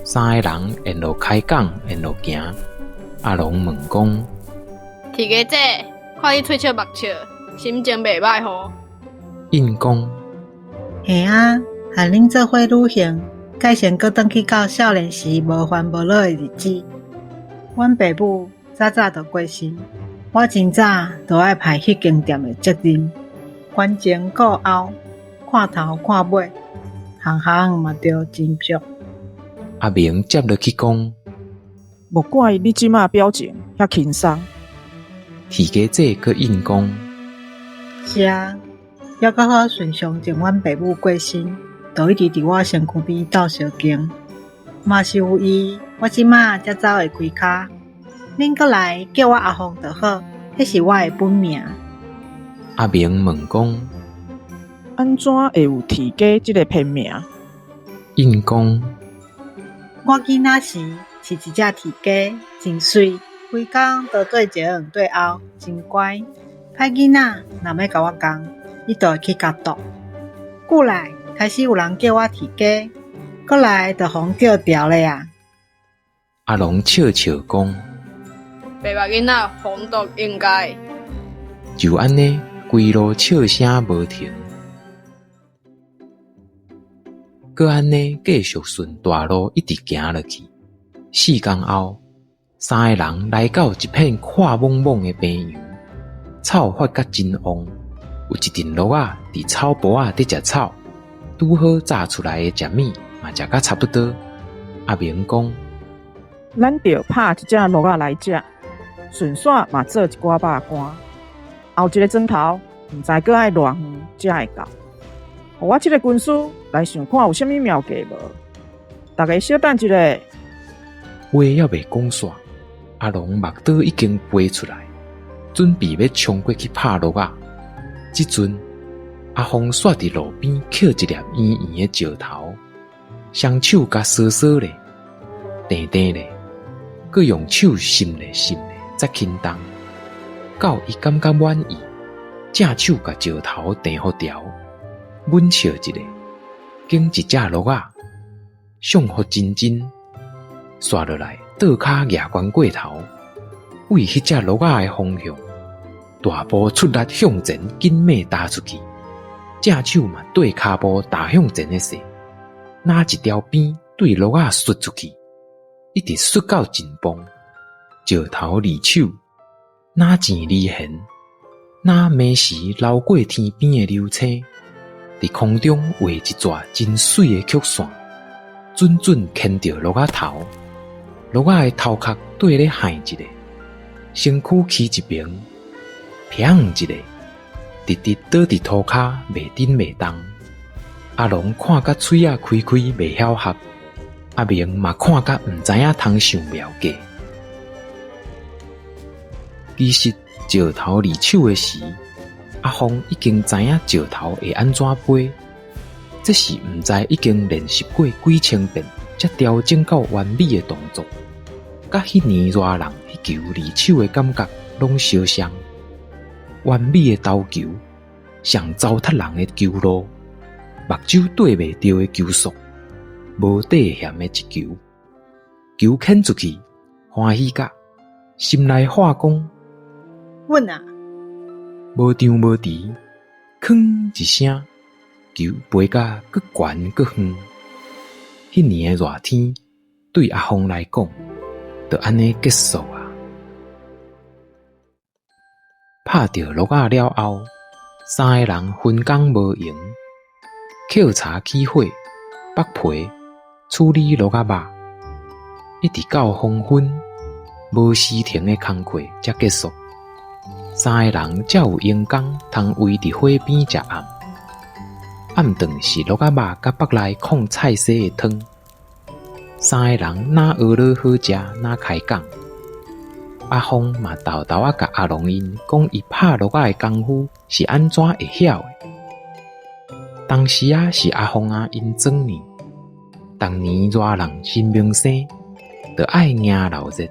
三个人沿路開講，沿路行。阿龍問講：鐵家姐，看你喙笑目笑，心情袂䆀吼？𪜶講：嘿啊，和恁做伙旅行，改成閣轉去到少年時無煩無惱的日子。阮爸母早早就過身，我真早就愛負彼間店的責任，懸前顧後，看頭看尾，項項嘛著真俗。阿明接落去講：莫怪你這馬表情遐輕鬆。鐵家姐閣應講：是啊，猶閣好順上前阮爸母過身，就一直佇我身軀邊鬥相共，嘛是有伊，我這馬才走會開跤。恁閣來叫我阿鳳就好，彼是我的本名。阿明問講：按怎會有鐵家這个片名？𪜶講：我囡仔時是一隻鐵雞，真媠，規工都對前對後，真乖。歹囡仔若欲共我仝，伊就會去共啄。久來開始有人叫我鐵雞，閣來就予人叫牢咧啊！阿龍笑笑講：白目囡仔予人啄應該。就按呢，規路笑聲無停。閣按呢，繼續順大路一直行落去。4工後，三个人來到一片闊莽莽的平原，草發甲真旺，有一陣鹿仔佇草埔仔佇食草，拄好炸出來的食物嘛食甲差不多。阿明講：咱著拍一隻鹿仔來食，順紲嘛做一寡肉乾。後一个鐘頭，毋知閣愛偌遠才會到。予我這个軍師來想看有啥物妙計無？逐家小等一下。話猶未講煞，阿龍目刀已經飛出來，準備欲衝過去拍鹿仔。這陣，阿鳳煞佇路邊抾一粒圓圓的石頭，雙手共挲挲咧，鄭鄭咧，閣用手擤咧擤咧，才輕動。到伊感覺滿意，正手共石頭鄭予牢，忍笑一下，揀一隻鹿仔，相予真真，紲落來，倒跤夯懸過頭，對彼隻鹿仔的方向，大步出力向前緊猛踏出去，正手嘛綴跤步踏向前的勢，拿一條邊對鹿仔摔出去，一直摔到盡崩，石頭離手，若糋離弦，若暝時流過天邊的流星，佇空中畫一逝真媠的曲線，準準牽著鹿仔頭。鹿仔的頭殼綴咧幌一下，身軀去一爿，砰一下，直直倒佇塗跤，袂振袂動。阿龍看甲喙仔開開，袂曉合；阿明嘛看甲毋知影通想妙計。其實石頭離手的時，阿鳳已經知影石頭會按怎飛，這是毋知已經練習過幾千遍，才調整到完美的動作，佮彼年熱人彼球離手的感覺攏相像。完美的投球，上糟蹋人的球路，目睭綴袂著的球速，無底線的一球，球牽出去，歡喜甲心內話講：穩啊！無張無遲，吭一聲，球飛甲閣懸閣遠。彼年的熱天，對阿鳳來講，就按呢結束啊。拍著鹿仔了後，三个人分工無閒，抾柴起火，剝皮，處理鹿仔肉，一直到黃昏，無時停的工課才結束。三个人才有閒工通圍佇火邊食暗。暗頓是鹿仔肉佮腹內炕菜絲的湯。三个人若學落好食，若開講。阿鳳嘛沓沓仔共阿龍𪜶講，伊拍鹿仔的功夫是按怎會曉的。當時仔是阿鳳仔𪜶祖呢，逐年熱人神明生，就愛迎鬧熱。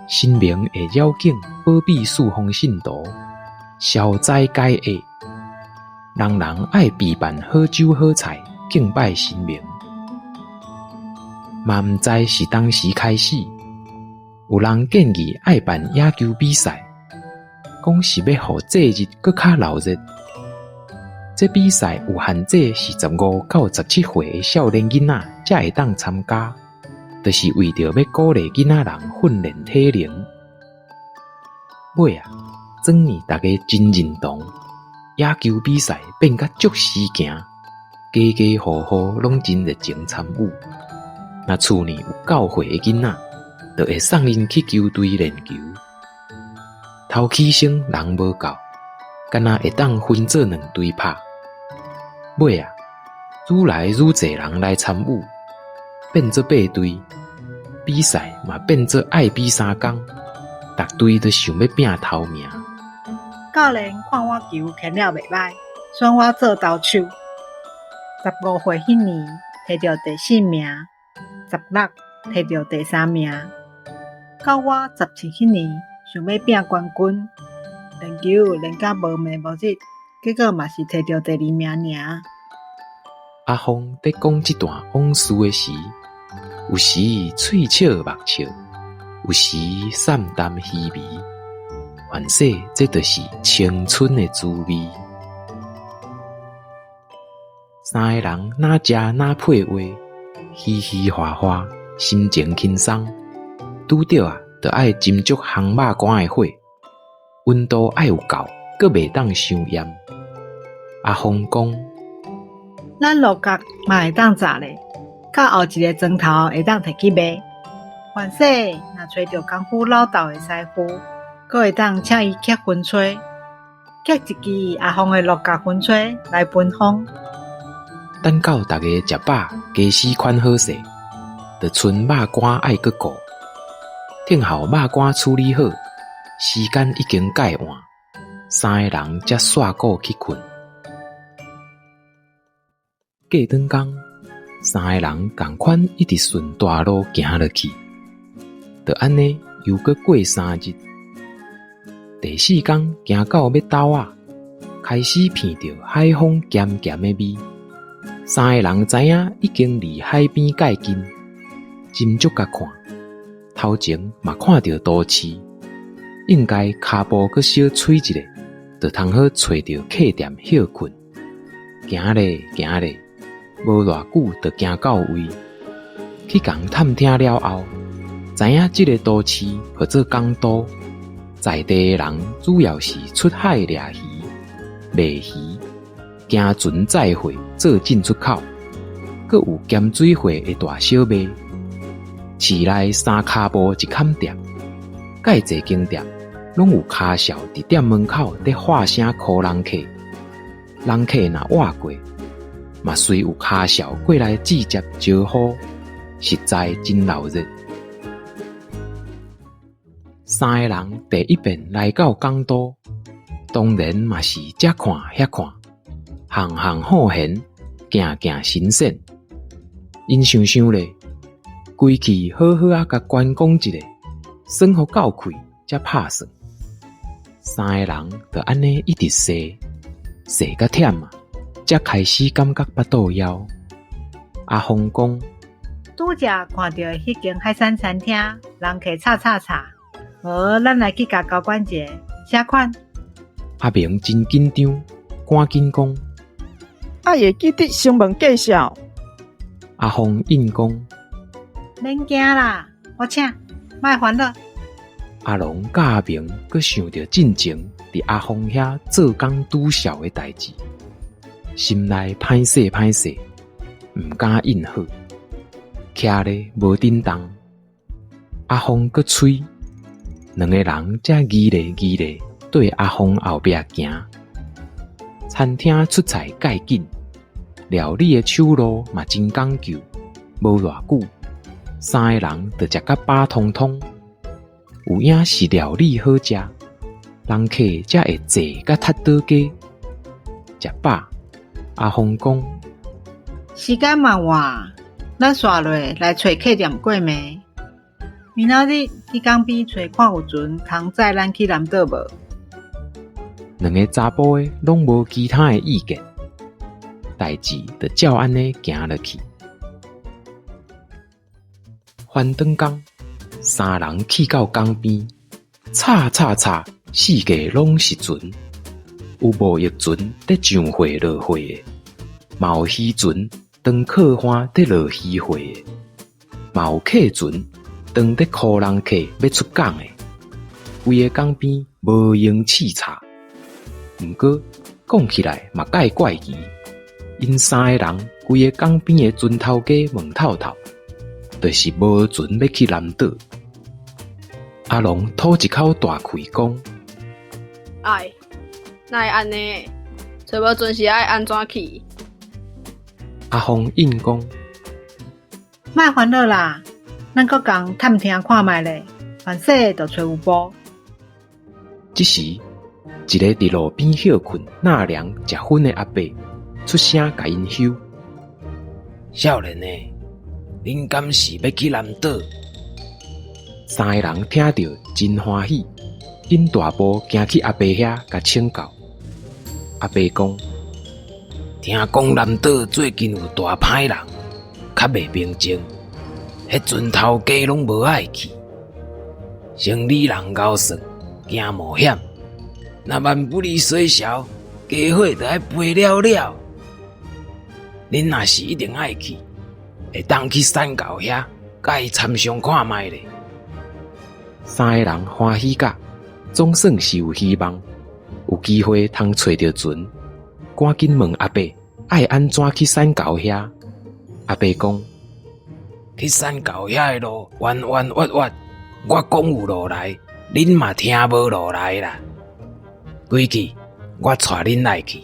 神明會繞境保庇四方信徒，消災解厄。人人愛備辦好酒好菜敬拜神明。嘛毋知是當時開始，有人建議愛辦野球比賽，講是欲予節日閣較鬧熱。這比賽有限制是15到17歲的少年囡仔才會當參加，就是為著欲鼓勵囡仔人訓練體能。尾仔，轉去逐家真認同，野球比賽變甲足時行，家家戶戶攏真熱情參與。若厝內有夠歲的囡仔，就會送𪜶去球隊練球。頭起先人無夠，敢若會當分做兩隊拍。尾仔，愈來愈濟人來參與，變做八隊，比賽嘛變做愛比三工，逐隊都想欲拚頭名。教練看我球牽了袂䆀，選我做投手。15歲彼年，提著第四名；16，提著第三名。到我17彼年，想欲拚冠軍，練球練甲無暝無日，結果嘛是提著第二名爾。阿鳳佇講這段往事的時，有時喙笑目笑，有時散淡稀微。凡勢這就是青春的滋味。三個人若食若配話，嘻嘻哈哈，心情輕鬆。拄著啊，就愛斟足烘肉乾的火，溫度愛有夠，閣袂當傷炎。阿鳳講：咱鹿角嘛會當紮咧，到後一个磚頭會當提去賣。凡勢若揣著功夫老道的師傅，閣會當請伊刻薰吹，刻一支阿鳳的鹿角薰吹來分封。等到逐家食飽，家私款好勢，就賰肉乾愛閣顧。等候肉乾處理好，時間已經蓋晚，三个人才煞鼓去睏。過轉工，三个人仝款一直順大路行落去，就按呢又閣過三日。第四工行到欲兜仔，開始鼻著海風鹹鹹的味。三个人知影已經離海邊蓋近，斟酌共看，頭前嘛看著都市，應該跤步閣小催一下，就通好揣著客店歇睏。行咧行咧，無偌久就行到位。去共探聽了後，知影這个都市號做港都，在地的人主要是出海掠魚、賣魚、行船載貨做進出口，閣有鹹水貨的大小賣。市內三跤步一崁店，蓋濟間店攏有跤數佇店門口佇喊聲呼人客，人客若倚過，嘛隨有跤數過來接招呼，實在真鬧熱。三个人第一遍來到港都，當然嘛是這看遐看，項項好玄，件件新鮮。𪜶想想咧，規氣好好仔共觀光一下，耍予夠氣才拍算。三个人就按呢一直踅，踅甲忝啊，才開始感覺腹肚枵。阿鳳講：拄才看著彼間海產餐廳，人客吵吵吵，無咱來去共交關一下，啥款？阿明真緊張，趕緊講：愛會記得先問介紹。阿鳳應講：免驚啦，我請，莫煩惱。阿龍佮阿明閣想著進前佇阿鳳遐做工拄數的代誌，心內歹勢歹勢，毋敢應好，徛咧無振動。阿鳳閣催，兩个人才疑咧疑咧對阿鳳後壁行。餐廳出菜蓋緊，料理的手路嘛真講究，無偌久，三个人就食甲飽湯湯。有影是料理好食，人客才會坐甲踢倒街。食飽，阿鳳講：時間嘛晚，咱紲落來揣客店過暝。明仔日去港邊揣看有船通載咱去南島無？兩个查埔的攏無其他的意見，代誌就照按呢行落去。翻轉工，三人去到港邊，插插插，四界攏是船，有貿易船佇上貨落貨的，嘛有漁船裝客帆佇落漁貨的，嘛有客船裝佇箍人客欲出港的。規个港邊無閒刺插。毋過講起來嘛蓋怪奇，𪜶三个人規个港邊的船頭家問透透，就是無船欲去南島。阿龍吐一口大氣講：哎，哪會按呢？揣無船是愛按怎去？阿鳳應講：莫煩惱啦，咱閣共探聽看覓咧，凡勢就揣有步。這時，一个佇路邊歇睏、納涼、食薰的阿伯出聲共𪜶唏：少年的，恁敢是欲去南島？三个人聽著真歡喜，緊大步行去阿伯遐，共請教。阿伯講：聽講南島最近有大歹人，較袂平靜，彼陣頭家攏無愛去，生理人𠢕算，驚冒險。若萬不離水潲，家伙就愛飛了了。恁若是一定愛去，會當去山猴遐，共伊參詳看覓咧。三个人歡喜甲，總算是有希望，有機會通揣著船。趕緊問阿伯愛按怎去山猴遐？阿伯講：去山猴遐的路彎彎彎彎，我講有路來，恁嘛聽無路來啦。歸去，我帶恁來去。